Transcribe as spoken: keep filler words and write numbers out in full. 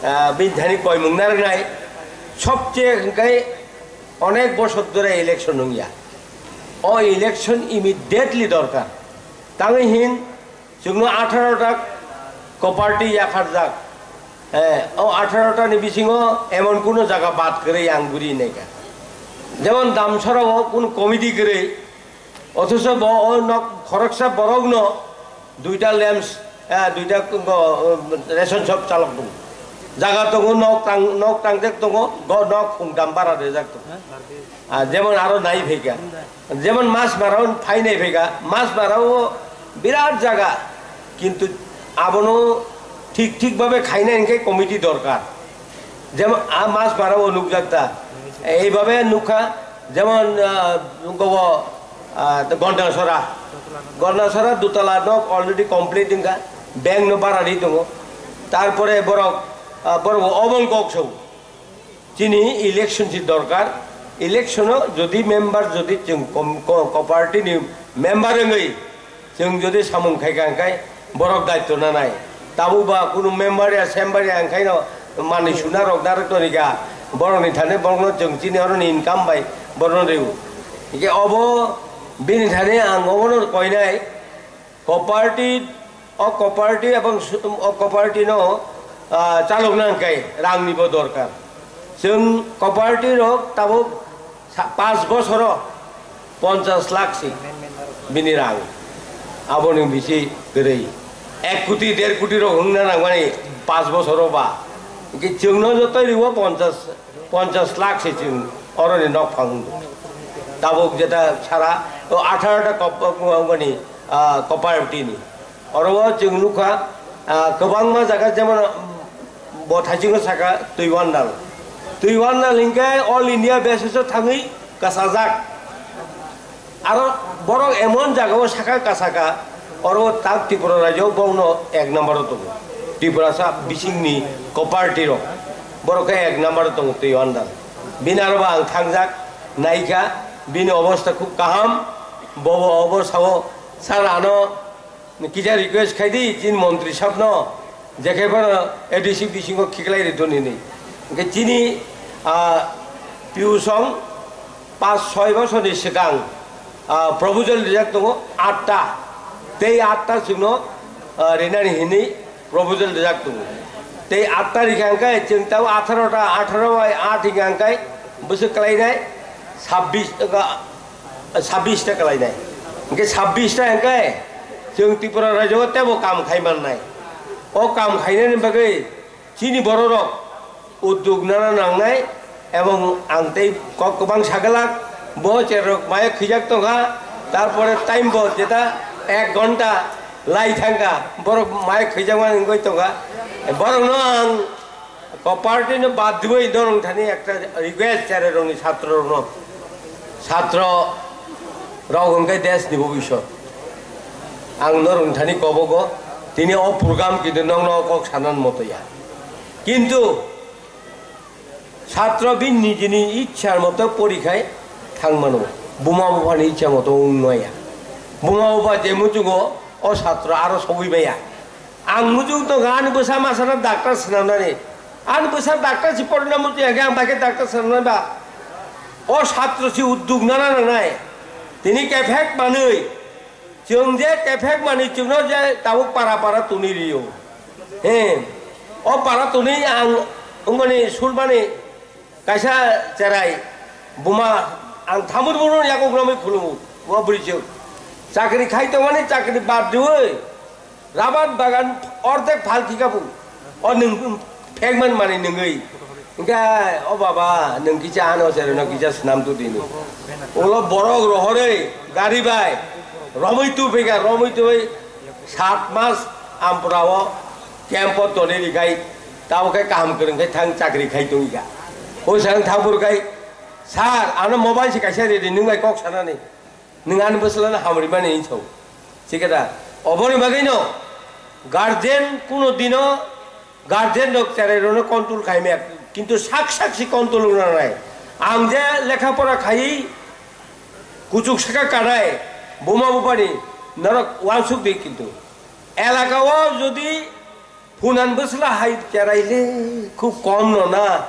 Ah, bini thani koimung narwknai, sobche hwnkhe onek bosor dhore election wngya. O election immediately dorkar. Tangwi hin chwngno atharo ta co-party yakharjak. Eh, o atharo ta ni bisingo emon kuno jaga bad kwrwi ang guri naikha. Jemon Damsara o kuno committee kwrwi, othocho bo o nok khoroksa borokno duita lamps, eh, duita ko-, ration shop chalok tongo. Jaga tongo, nok tang, nok tangjak tongo, go-, nok khungtam bara rejak tongo. Ah, jemon aro nai phaikha. Jemon Masmara o phai nai phaikha, Masmara o birat jaga. Kintu abono thik thik bhabe khaina hinkhe committee dorkar. Jemon a Masmara o nukjak ta. Eibabe nukha, jemon, ah, gobo, ah, Gondasora. Gondasora dutala nok already complete wngkha. Bank no bara ri tongo. Tarpore borok, ah, borok obong kok sao. Chini election si dorkar. Election o jodi member jodi chwng kom-, ko-, co-party ni member wngwi chwng jodi samung khai kha, hwnkhe borok daityo nanai. Tabuk ba kunu member ya, sember ya, hwnkhe no manwi suna rok narwk toni kha. Borok ni thani borok no chwng chini oro ni income bai borok no rw. Hwnkhe obo bini thani ang obo no koinai. Co-party, o co-party ebong su-, o co-party no, ah, chalokna hwnkhe rang ni bo dorkar. Chwng co-party rok tabuk sa-, panch bosoro ponchas lakh si bini rang. Aboni bisi kwrwi. Ek koti, der koti rok wngna nangmani panch bosoro ba. Hwnkhe chwngno jotoi rwo ponchas, ponchas lakh se chwng oroni nok phang wngkha. Tabuk jeta sara o atharo ta kop-, kop-, wngmani, ah, co-party ni. Oro o chwng nukha, ah, kwbangma jaga jemon, mm, bo thaichingno saka Twiwandal. Twiwandal hinkhe All India basis o thangwi kasajak. Aro borok emon jagao saka kasaka, oro tak Tripura rajyo bono ek number o tongo. Tripurasa bisingni co-party rok, borok khe ek number o tongo twi o andal. Bini aro bo ang thangjak, naikha, bini obostha khub kaham, bobo obo sao, sir ano, kisa request khai di, chini montri sabno, je khe phano A D C bisingo khiklai ri toni ni. Hwnkhe chini, ah, Piusong pas soi bosor ni swkang, ah, proposal rijak tongo atta. Tei atta chwngno, ah, rinani hinwi proposal rijak tongo. Tei atta rikha hwnkhe chwng tabo atharo ta, atharo bai aat rikha hwnkhe bwswk kwlainai sabbish, ah, sabbish ta kwlainai. Hwnkhe sabbish ta hwnkhe chwng Tripura rajyo teibo kam khai mannai. O kam khainani bagwi chini bororok uddog nana nangnai, ebong ang tei kok kwbang sagalak, bo cherok maya khwijak tongkha, tarpore time bo jeta ek ghonta lai thangkha, borok maya khwijakmani wngwi tongkha. Borokno ang co-party no bad diwi norok thani ekta request chererokni, chatrorokno, chatro rok hwnkhe desh ni bobisot. Ang norok thani kobogo, tini o program kintu nokno kok sanan motoya. Kintu satro bini nijini ichhar moto porikhai thang mano, buma buphani ichha moto wng noya. Buma bupha je muchungo o satro aro sogwi maya. Ang muchung tongkha ani bwsa masano doctor swnamnani. Ani bwsa doctor si porina muchung ya khe ang bai khe doctor swnamnai ba. O satro si uddog nana nangnai. Tini kephek manwi. Chwng je kephek manwi chwngno je tabuk para para tuni rio. He, o para tuni ang wngmani sulmani kaisa cherai buma ang thamur buru yakuk romwi khulungo, o bwrwi chwng. Chakri khai tongmani chakri bad riwi rabar bagan ordek phal thika bu. O nwng phekman manwi nwngwi. Hwnkhe, "O baba, nwng kisa ano chereno kisa swnam tu dini." Ulo borok rohorwi gari bai romwi tubui kha, romwi tubui sat mas Ampura o camp o toni rikhai, tamo khe kaham kwrwng khe thang chakri khai tongwi kha. O sang thang phuru khai, "Sir, ano mobile se kaisa ridi, nwng bai kok sanani." Nwng ani bwswlano hamrwimani hinwi sao. Chikhe da? Oboni bagwino guardian kuno dino guardian rok cherai rokno control khai maya, kintu sak sak si control wngna nai. Ang je lekha pora khaiwi kuchuk saka kanai buma bupani norok uansuk di, kintu elaka o jodi Hunan bwsla hai kerai le khub kom no na.